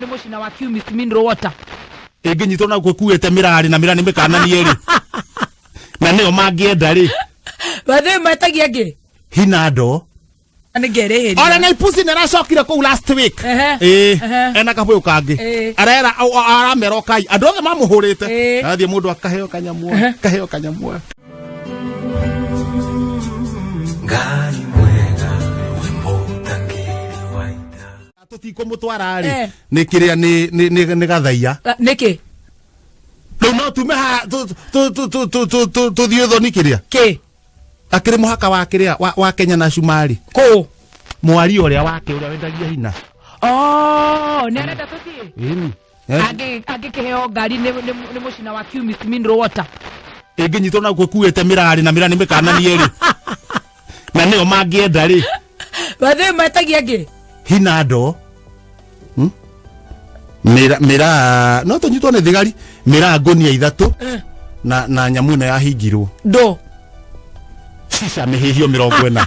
Nĩ mũcina wa Chemist Mineral Water. Ĩngĩnyitwo na gũkuĩte mĩrarĩ na mĩrarĩ mĩkananie rĩ, na nĩyo mangĩenda rĩ. Bathĩ metagia ngĩ. Hina ndo. Nĩ ngerĩhĩria. Ona na ipusi nĩ aracokire kũu last week. Ehe. Ĩĩ. Ehe. Ena kabũyũ kangĩ. Ĩĩ. Arera aramera ũkai. Andũ othe mamũhũrĩte. Ĩĩ. Athiĩ mũndũ akaheo kanyamũ. Kaheo kanyamũ. Ngai mwega we mũtangĩri wa ita. Tũtikũmũtwara rĩ. Eh. Nĩ kĩrĩa nĩ gathaiya. Nĩkĩ? Rĩu no tume haha tũthiĩ thoni kĩrĩa. Kĩ? Akĩrĩ mũhaka wa kĩrĩa wa Kenya na Cumarĩ. Kũ? Mwaria ũrĩa wake ũrĩa wendagia hina. Oh, nĩ arenda tũthiĩ? Ĩni. Angĩkĩheo ngari nĩ mũcina wa Chemist Mineral Water. Ĩngĩnyitwo na gũkuĩte mĩrarĩ na mĩrarĩ mĩkananie rĩ. Na nĩyo mangĩenda rĩ. Bathĩ metagia ngĩ? Hina ndo. Mĩra mĩra no tũnyitwo nĩ thigari mĩra ngũnia 3 na nyamũ ĩno yahingirwo. Ndũ. Cica mĩhĩhio 40.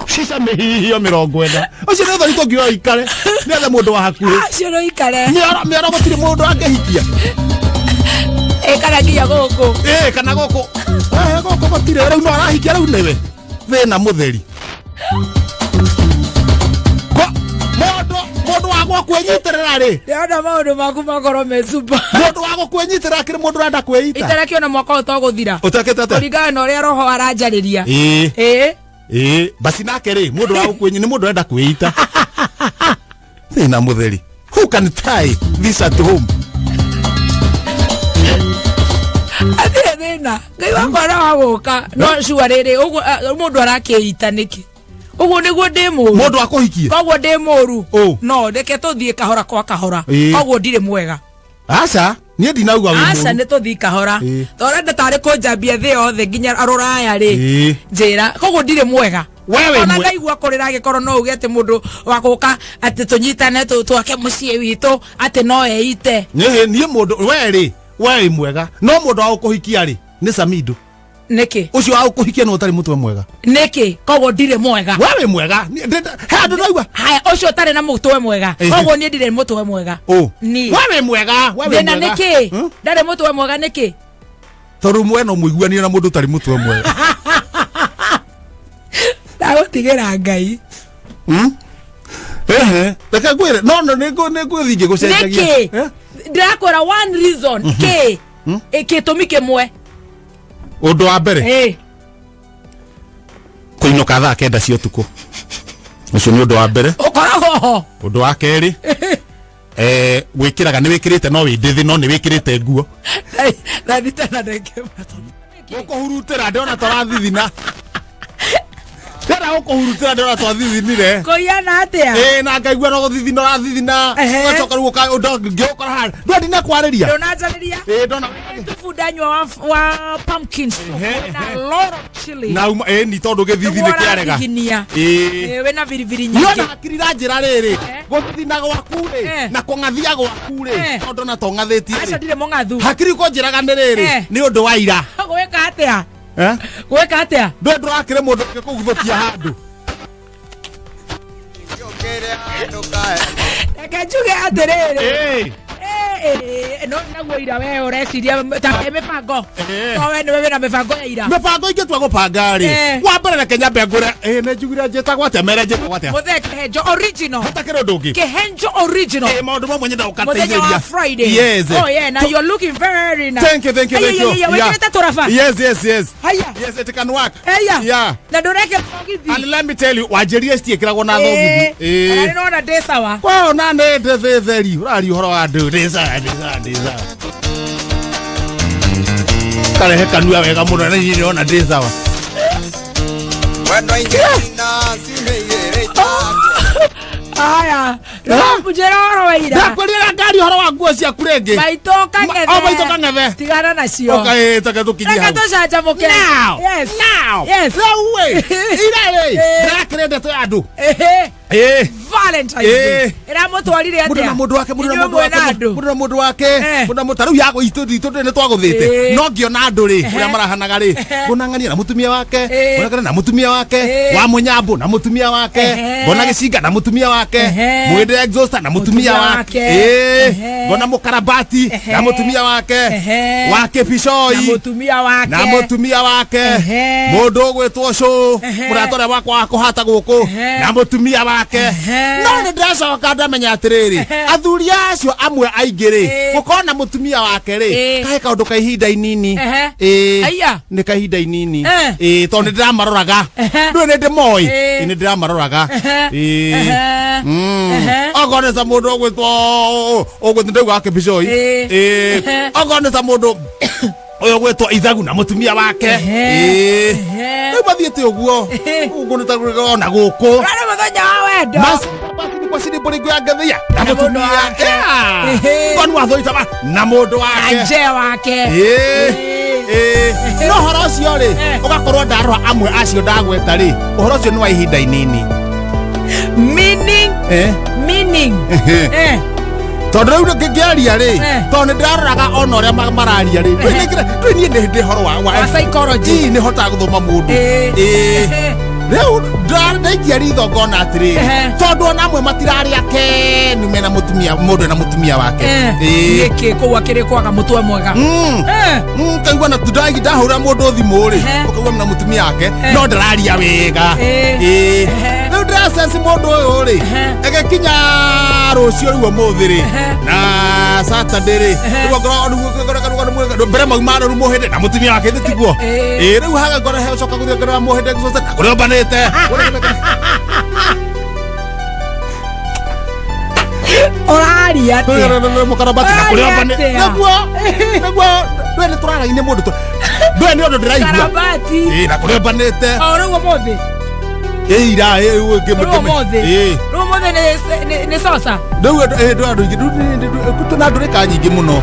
Cica mĩhĩhio 40. Ũcio nĩ ũthoni tũngiuga ũikare. Nĩ ethe mũndũ wa hakuhĩ. Acio no ikare. Mĩoro mĩoro gũtirĩ mũndũ angĩhikia. Ĩkara nginya gũkũ. Ĩĩ kana gũkũ. Gũkũ gũtirĩ rĩu no arahikia rĩu nĩwe. Thĩna mũtheri. Mũndũ wa gũkwĩnyitĩrĩra rĩ. Ndĩrona maũndũ maku makorwo me super. Mũndũ wa gũkwĩnyitĩrĩra akĩrĩ mũndũ ũrenda kwĩita. Itarakĩona mwaka ũyũ togũthira. Ũtekĩte atĩa? Kũringana na ũrĩa roho aranjarĩria. Ĩĩ. Ĩĩ. Ĩĩ, basi nake rĩ, mũndũ wa gũkwĩnyi nĩ mũndũ ũrenda kwĩita. Thĩna mũtheri. Who can tie this at home? Atirĩ thĩna. Ngai wakwa no agũka. No cua rĩrĩ, ũguo mũndũ arakĩita nĩkĩ? Ũguo nĩguo ndĩ mũru. Mũndũ akũhikie? Koguo ndĩ mũru. Ũ. No, reke tũthiĩ kahora kwa kahora. Ĩĩ. Koguo ndirĩ mwega. Aca, niĩ ndinauga wĩ Aca mũru. nĩ tũthiĩ kahora. Ĩĩ. Tondũ ũrenda tarĩ kũnjambia thĩ yothe nginya rũraya rĩ. Ĩĩ. Njĩra, koguo ndirĩ mwega. We wĩ Ona mwe- ndaigua kũrĩra angĩkorwo no uge atĩ mũndũ wa gũka atĩ tũnyitane twake mũciĩ witũ atĩ no eite. Niĩ niĩ mũndũ we rĩ, we wĩ mwega. No mũndũ wa gũkũhikia rĩ, nĩ Samido. Nĩkĩ? Ũcio wa gũkũhikia nĩ ũtarĩ mũtwe mwega. Nĩkĩ? Koguo ndirĩ mwega. We wĩ mwega. Niĩ he andũ ndaigua. Haya, ũcio ũtarĩ na mũtwe mwega. Ĩhĩ. Koguo niĩ ndirĩ mũtwe mwega. Ũ. Niĩ. We wĩ mwega, we wĩ Thĩna mwega. nĩkĩ? Ndarĩ mũtwe mwega nĩkĩ? Tondũ mwe no mũiguanire na mũndũ ũtarĩ mũtwe mwega. Ndagũtigĩra Ngai. Ehe, reke ngwĩre, no no nĩ ngũthiĩ ngĩgũcenjagia. Nĩkĩ? Eh? Ndĩrakwĩra one reason. Kĩ? Gĩtũmi kĩmwe. Ũndũ wa mbere. Kũinũka thaa 9 cia ũtukũ. Ũcio nĩ ũndũ wa mbere. Ũkoragwo ho. Ũndũ wa kerĩ. Gwĩkĩraga nĩ wĩkĩrĩte no wĩ ndĩthĩ no nĩ wĩkĩrĩte nguo. Thaa thita na ndagĩka. Gũkũhurutĩra ndĩrona tũrathithina. Ndĩrona gũkũhurutĩra ndĩrona twathithinire. Kũiyana atĩa? Ĩĩ, na ngaigua no gũthithina ũrathithina. Ehe. Ũgacoka rĩu ngĩgũkora haha. Ndũĩ ndinakwarĩria? Ndũnanjarĩria? Ĩĩ, ndona. Thubu ndanyua wa pumpkin soup Ehe, na lot of chili. Na uma, ĩĩ, ni tondũ gĩthithi nĩ kĩarega. Ũrathiginia. Ĩĩ. Ĩĩ, wĩna biribiri Niona nyingĩ. hakiri na njĩra rĩrĩ, gũthithina gwaku rĩ, na kũng'athia gwaku rĩ, tondũ na tong'athĩtie rĩ. Aca ndirĩ mũng'athu. Hakiri kũnjĩraga nĩ rĩrĩ, nĩ ũndũ wa ira. Gwĩka atĩa? Gwĩka atĩa? Ndũĩ ndũrakĩrĩ mũndũ ũngĩkũguthũkia handũ. Reke njuge atĩrĩrĩ. No naguo ira we ũreciria ta he mĩbango. To we nĩwe wĩna mĩbango ya ira. Mĩbango ingĩtua gũbanga rĩ. Wa mbere reke nyambe ngũre. Nĩ njugire njĩtagwo atĩa? Mere njĩtagwo atĩa? Mũthee Kĩhenjo original. Hatakĩrĩ ũndũ ũngĩ. Kĩhenjo original. Maũndũ mamwe nyenda Mũthenya wa gũkateithĩria. Friday. Yes. Oh yeah, now you're looking very nice. Thank you, thank you, thank you. Aya, Yeah. wĩkĩrĩte tũraba. Yes, yes, yes. Haya. Yes, it can work. Aya. Yeah. Na ndũrekĩra thogithi. And let me tell you, wanjĩria citiĩkĩragwo na thogithi. Ona nĩ nona ndĩ sawa. Kwa ona nĩ ndĩ theri, ũraria ũhoro wa andũ, ndĩ sawa, ndĩ sawa, ndĩ sawa. Karehe kanua wega mũno na niĩ ndĩrona ndĩ sawa. Wendo ingĩ na cimeigĩrĩte. Aya, njĩra ũhoro wa ira. Ndakwĩrire ngari ũhoro wa nguo ciaku rĩngĩ. Maitũ kang'ethe. O maitũ kang'ethe. Tigana nacio. Oka ĩ take tũkinyie Reke hau. tũcanjamũke. Now. Yes. Now. Yes. Rĩu ĩ, ira rĩ, ndĩrakĩrĩ ndeto ya andũ. Ehe. Ĩĩ. Valentine's Day. Ĩĩ. Ĩramũtwarire Mũndũ na atĩa? mũndũ wake, mũndũ na Inyuĩ mũndũ wake, mwĩna andũ. mũndũ na mũndũ wake, Eh. mũndũ na mũndũ tarĩu yago itũ itũ nĩ twagũthĩte Ĩĩ. no ngĩona andũ rĩ Ehe. ũrĩa marahanaga rĩ ngona ng'ania na mũtumia wake, Ĩĩ. ngona na mũtumia wake Ĩĩ. wa mũnyambo na mũtumia wake, Ehe. ngona gĩcinga na mũtumia wake, Ehe. mwĩndĩ exhauster na mũtumia Mũtumia wake, wake. Ĩĩ. Ehe. Ngona mũkarabati Ehe. na mũtumia wake Ehe. wa Na kĩbicoi mũtumia wake. na mũtumia wake, Ehe. mũndũ ũgwĩtwo cũ Ehe. mũrata ũrĩa wakwa wa kũhata gũkũ Ehe. na mũtumia wake. Ehe. No nĩ ndĩracoka ndamenya atĩrĩrĩ, Ehe. athuri acio amwe aingĩ rĩ, Ĩĩ. gũkorwo na mũtumia wake rĩ, Ĩĩ. kahe kaũndũ ka ihinda inini. Ehe. Ĩĩ. Aya. Nĩ kahinda inini. Eh. Ĩĩ, tondũ nĩ ndĩramaroraga, Ehe. ndũĩ nĩ ndĩmoĩ. Ĩĩ. Ĩĩ, nĩ ndĩramaroraga. Ehe. Ĩĩ. Ehe. Ehe. Okorwo nĩ ta mũndũ ũgwĩtwo ũgwĩtwo ndauga wa kĩbicoi. Ĩĩ. Ĩĩ. Ehe. Okorwo nĩ ta mũndũ ũyũ ũgwĩtwo ithagu na mũtumia wake. Ehe. Ĩĩ. Ehe. Rĩu mathiĩte ũguo Ehe. ũguo nĩ ta ona gũkũ Ũrarĩ mũthenya wa wendo. kwaciribũrĩngũ ya ngathia na Na mũndũ mũtumia wake. Ehe. ngoni wathoita na mũndũ Na wake. nje wake. Ĩĩ. Ĩĩ. Ĩĩ. No ũhoro ũcio rĩ, Eh. ũgakorwo ndarora amwe acio ndagweta rĩ, ũhoro ũcio nĩ wa ihinda inini. Meaning. Eh. Meaning. Eh. Tondũ rĩu ngĩaria rĩ, Eh. tondũ nĩ ndĩraroraga ona ũrĩa mararia rĩ, ndũĩ niĩ nĩ ndĩ horo wa Wa psychology. Ĩĩ, nĩ hotaga gũthoma mũndũ. Ĩĩ. Ĩĩ. Ehe. Rĩu ndaikia ritho ngona atĩrĩrĩ, Ehe. tondũ ona amwe matirarĩ akenu mena mũtumia, mũndũ ena mũtumia wake. Eh. Ĩĩ. Gĩkĩ kũu akĩrĩ kwaga mũtwe mwega. Eh. Kaigua na ndahũra mũndũ thimũ rĩ, Ehe. ũkaigua na mũtumia wake Ehe. no ndararia wega. Ĩĩ. Ĩĩ. Ehe. Rĩu ndĩrasensi mũndũ ũyũ rĩ, Ehe. ĩgĩkinya rũciũ rĩu ũmũthĩ rĩ Ehe. na Saturday rĩ, Ehe. rĩu ongorwo mbere mauma rĩu mũhĩndĩ na mũtumia wake thĩ tiguo. Ĩĩ. Ĩĩ, rĩu haga ngoro he ũcoka gũthiĩ ngoro mũhĩndĩ gũcoca na kũrĩa ũmbanĩte. Ũraria atĩa? Mũkarabati na kũrĩa ũmbanĩte. Ũraria atĩa? Nĩguo nĩguo ndũĩ nĩ tũraragia mũndũ ndũĩ nĩ ũndũ ndĩraigua. Karabati. Ĩĩ, na kũrĩa ũmbanĩte. O rĩu ũmũthĩ. Ĩĩ, ira ĩĩ, rĩu Rĩu ũmũthĩ. Ĩĩ. Rĩu ũmũthĩ nĩ coca. Rĩu andũ ĩĩ, ndũ andũ aingĩ tũna ndũrĩka nyingĩ mũno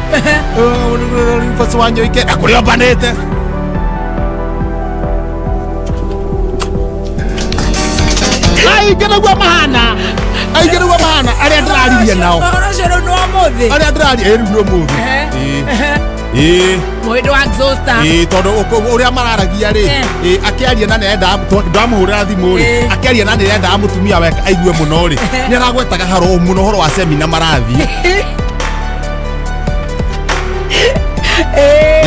basi wa nyoike na kũrĩa ũmbanĩte. Aingĩ nĩguo mahana, aingĩ nĩguo mahana arĩa ndĩraririe nao. Ũhoro ũcio rĩu nĩ wa ũmũthĩ. Arĩa ndĩraria ĩĩ, rĩu nĩ ũmũthĩ. Ehe. Ĩĩ. Ehe. Ĩĩ. Mũhĩndĩ wa exhauster. Ĩĩ, tondũ ũrĩa mararagia rĩ, Eh. ĩĩ, akĩaria na nĩarenda ndamũhũrĩra thimũ rĩ, Ĩĩ. akĩaria na nĩarendaga mũtumia wake aigue mũno rĩ, nĩ aragwetaga haro mũno ũhoro wa semina marathiĩ Ĩĩ.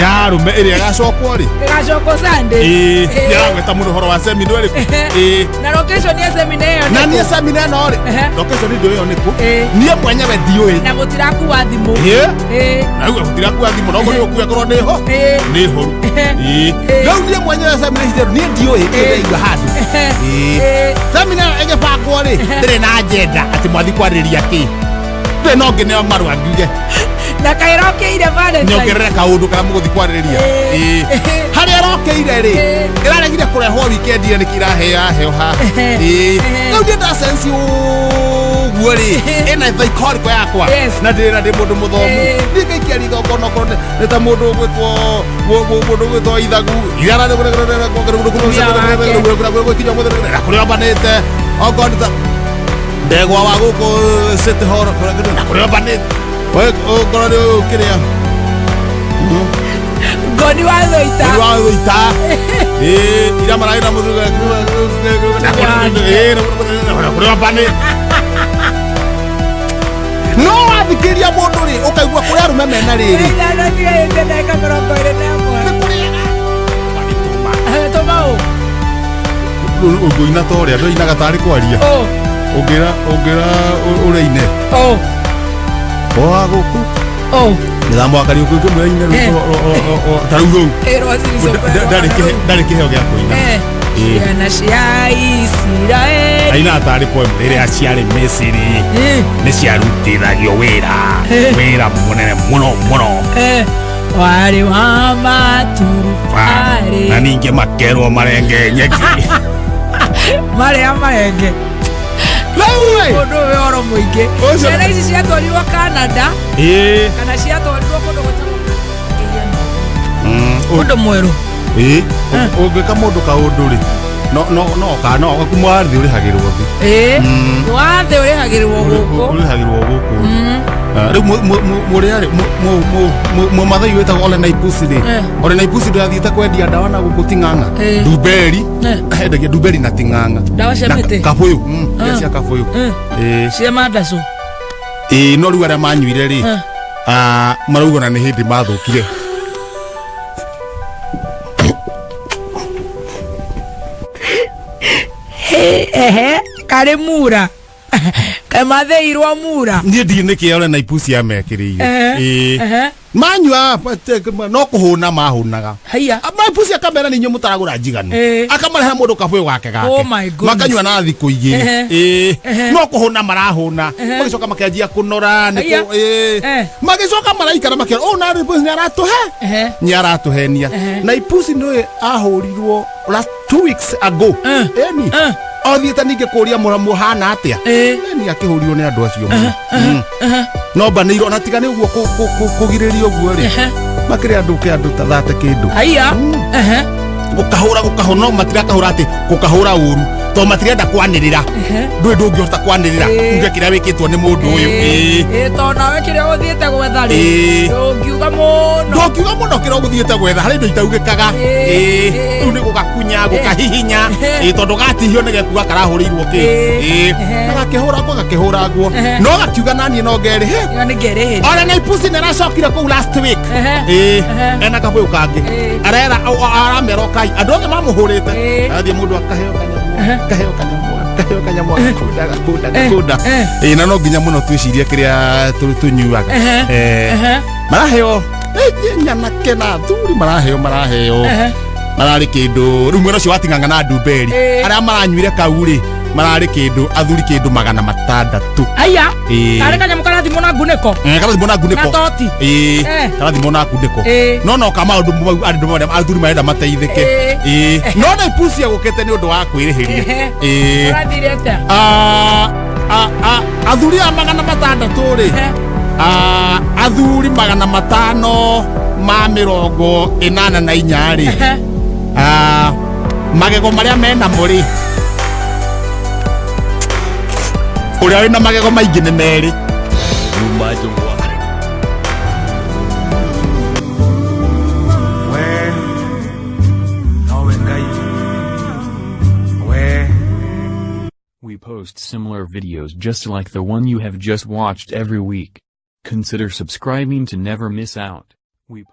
ya arũme ĩrĩa ĩgacokwo rĩ. Ĩgacokwo Sunday. Ĩĩ, Ĩĩ. nĩ aragweta mũno ũhoro wa semina ĩrĩkũ. Ĩĩ. Na location ya semina ĩyo Na nĩ niĩ kũ? semina ĩno rĩ, Ehe. location ndĩũĩ ĩyo nĩkũ, Ĩĩ. niĩ mwenyewe ndiũĩ. Na mũtirakua thimũ. Ĩĩ. Ĩĩ. Na rĩu gũtirakua thimũ no ũkorwo ũkue korwo nĩho Ĩĩ. nĩ horu. Ehe. Ĩĩ. Rĩu niĩ mwenyewe semina ici niĩ ndiũĩ, Ĩĩ. ndĩraigua handũ. Ehe. Ĩĩ. Ĩĩ. Semina ĩyo ĩgĩbangwo rĩ, ndĩrĩ na agenda atĩ mwathi kwarĩrĩria kĩ, ndĩrĩ no ngĩneo marũa ngiuge Na kaĩrokĩire Valentine. nyongerere kaũndũ karĩa mũgũthi kwarĩrĩria. Ĩĩ. Ĩĩ. Harĩa ĩrokeire rĩ, Ĩĩ. ĩraregire kũrehwo weekend ĩyo nĩkĩ iraheo haha. Ehe. Ĩĩ. Ehe. Rĩu niĩ ndasensi ũguo rĩ, ĩna psychological yakwa Yes. na ndĩ na ndĩ mũndũ mũthomu, Ĩĩ. niĩ ngaikia ritho ngona okorwo nĩ ta mũndũ ũgwĩtwo mũndũ ũgwĩtwo ithagu na kũrĩa ũmbanĩte, okorwo nĩ ta ndegwa wa gũkũ City Hall na kũrĩa ũmbanĩte, okorwo nĩ kĩrĩa Ngoni wa Thũita. Mũndũ wa Thũita. Ĩĩ, iria mararĩ na mũthuri na kũrĩa ũmbanĩte. No wathikĩrĩria mũndũ rĩ, ũkaigua kũrĩa arũme mena rĩrĩ Ithano itigarĩte ndagĩka 21. nĩ kũrĩega. Eh, tũma ũ? Ũngĩina ta ũrĩa andũ ainaga tarĩ kwaria, Ũ. ũngĩra ũngĩra ũrĩine Ũ. wa gũkũ Ũ. mĩthamo wa Kariũki ũngĩmwĩra ine Eh. ta rĩu rũu Ĩrwo Zilizopendwa. ndarĩ kĩheo gĩa kũina. Eh. Ĩĩ. Ciana cia Isiraeli. Ainaga tarĩ poem rĩrĩa ciarĩ Misiri Eh. nĩ ciarutithagio wĩra Eh. wĩra mũnene mũno mũno. Eh. Warĩ wa maturubarĩ. Na ningĩ makerwo marenge nyeki. Marĩa marenge. Rĩu ĩ Mũndũ ũyũ ũhoro mũingĩ. Ũcio- Ciana ici ciatwarirwo Canada ĩĩ kana ciatwarirwo kũndũ gwĩtagwo ũndũ mwerũ. Ĩĩ, ũngĩka mũndũ kaũndũ rĩ, No no no ka no kuma thĩ ũrĩhagĩrwo thĩ. Ĩĩ, wa thĩ ũrĩhagĩrwo gũkũ. Ũrĩhagĩrwo gũkũ. Rĩu mũrĩa mũmathai wĩtagwo Ole Naipusi rĩ, Eh. Ole Naipusi ndũrathiĩte kwendia ndawa na gũkũ Ting'ang'a. Eh. Ndumberi. Eh. Endagia ndumberi na Ting'ang'a. Ndawa cia Na mĩtĩ? kabũyũ, iria cia kabũyũ. Eh. Ĩĩ. Cia mandacũ. Ĩĩ, no rĩu arĩa manyuire rĩ, Eh. marauga ona nĩ hĩndĩ mathũkire. Ehe, karĩ mura kamathĩirwo mura. Niĩ ndiĩ nĩkĩ Ole Naipusi amekĩrĩire. Eh. Ĩĩ. Ehe. Manyua no kũhũna mahũnaga. Haiya. Maipusi akamera nĩ inyuĩ mũtaragũra njiganu. Eh. Akamarehera mũndũ kabũyũ gake gake. Oh my goodness. Makanyua na thikũ igĩrĩ. Ehe. Ĩĩ. Ehe. No kũhũna marahũna, magĩcoka makĩanjia kũnora nĩ Haiya. kũ- ĩĩ. Eh. Magĩcoka maraikara makĩona ũũ na Naipusi nĩ aratũhe, Ehe. nĩ aratũhenia. Ehe. Naipusi nĩwe ahũrirwo last 2 weeks ago. Eh. Ĩni Eh. othiĩte ningĩ kũria mũramu hana atĩa. Eh. Ĩni akĩhũrirwo nĩ andũ acio mũno. No mbanĩirwo ona tiga nĩ ũguo kũgirĩrĩria ũguo rĩ, Ehe. makĩrĩ andũ kĩ andũ ta thate kĩndũ. Haiya. Ehe. Gũkahũra gũkahũra, no matirakahũra atĩ gũkahũra ũru to matirenda kwanĩrĩra. Ehe. Ndũĩ ndũngĩhota kwanĩrĩra Ĩĩ. uge kĩrĩa wĩkĩtwo nĩ mũndũ ũyũ. Ĩĩ. Ĩĩ, tondũ nawe kĩrĩa ũthiĩte gwetha rĩ, Ĩĩ. ndũngiuga mũno. Ndũngiuga mũno kĩrĩa ũgũthiĩte gwetha harĩ indo itaugĩkaga. Ĩĩ. Ĩĩ. Ĩĩ. Rĩu nĩ gũgakunya gũkahihinya. Ĩĩ. Ĩĩ, tondũ gatihio nĩ gekuga karahũrĩirwo kĩ. Ĩĩ. Ĩĩ. Ehe. Na gakĩhũragwo gakĩhũragwo, Ehe. no gakiuga naniĩ no ngerĩ he. Ĩyo nĩ ngerĩhĩria. Ole Naipusi nĩ aracokire kũu last week. Ehe. Ĩĩ. Ehe. Ena kabũyũ kangĩ. Ĩĩ. Arera aramera ũkai andũ othe mamũhũrĩte. Ĩĩ. Arathiĩ mũndũ akaheo kanyamũ, Ehe. kaheo kanyamũ, kaheo kanyamũ, gakunda gakunda Eh, gakunda. eh. Ĩĩ, na no nginya mũno twĩcirie kĩrĩa tũnyuaga. Ehe. Eh, Ehe. maraheo nyanake na athuri maraheo maraheo. Ehe. Mararĩ kĩndũ rĩu mwena ũcio wating'ang'a na ndumberi. Ĩĩ. Arĩa maranyuire kau rĩ, mararĩ kĩndũ athuri kĩndũ 600. Haiya. Ĩĩ. Karĩ kanyamũ karathimwo na ngunĩko. Eh, karathimwo na ngunĩko. Na toti. Ĩĩ. Eh. Karathimwo na ngunĩko. Ĩĩ. No no ka maũndũ mau andũ marĩa athuri marenda mateithĩke. Ĩĩ. Ĩĩ, no Naipusi agũkĩte nĩ ũndũ wa kwĩrĩhĩria. Ehe. Ĩĩ. Ũrathire atĩa? Athuri a 600 rĩ, Ehe. Athuri 584 rĩ, Ehe. Magego marĩa menamo rĩ, ũrĩa wĩna magego maingĩ nĩ merĩ. Nyuma njũng'wa. We nowe Ngai we. We post similar videos just like the one you have just watched every week. Consider subscribing to never miss out. We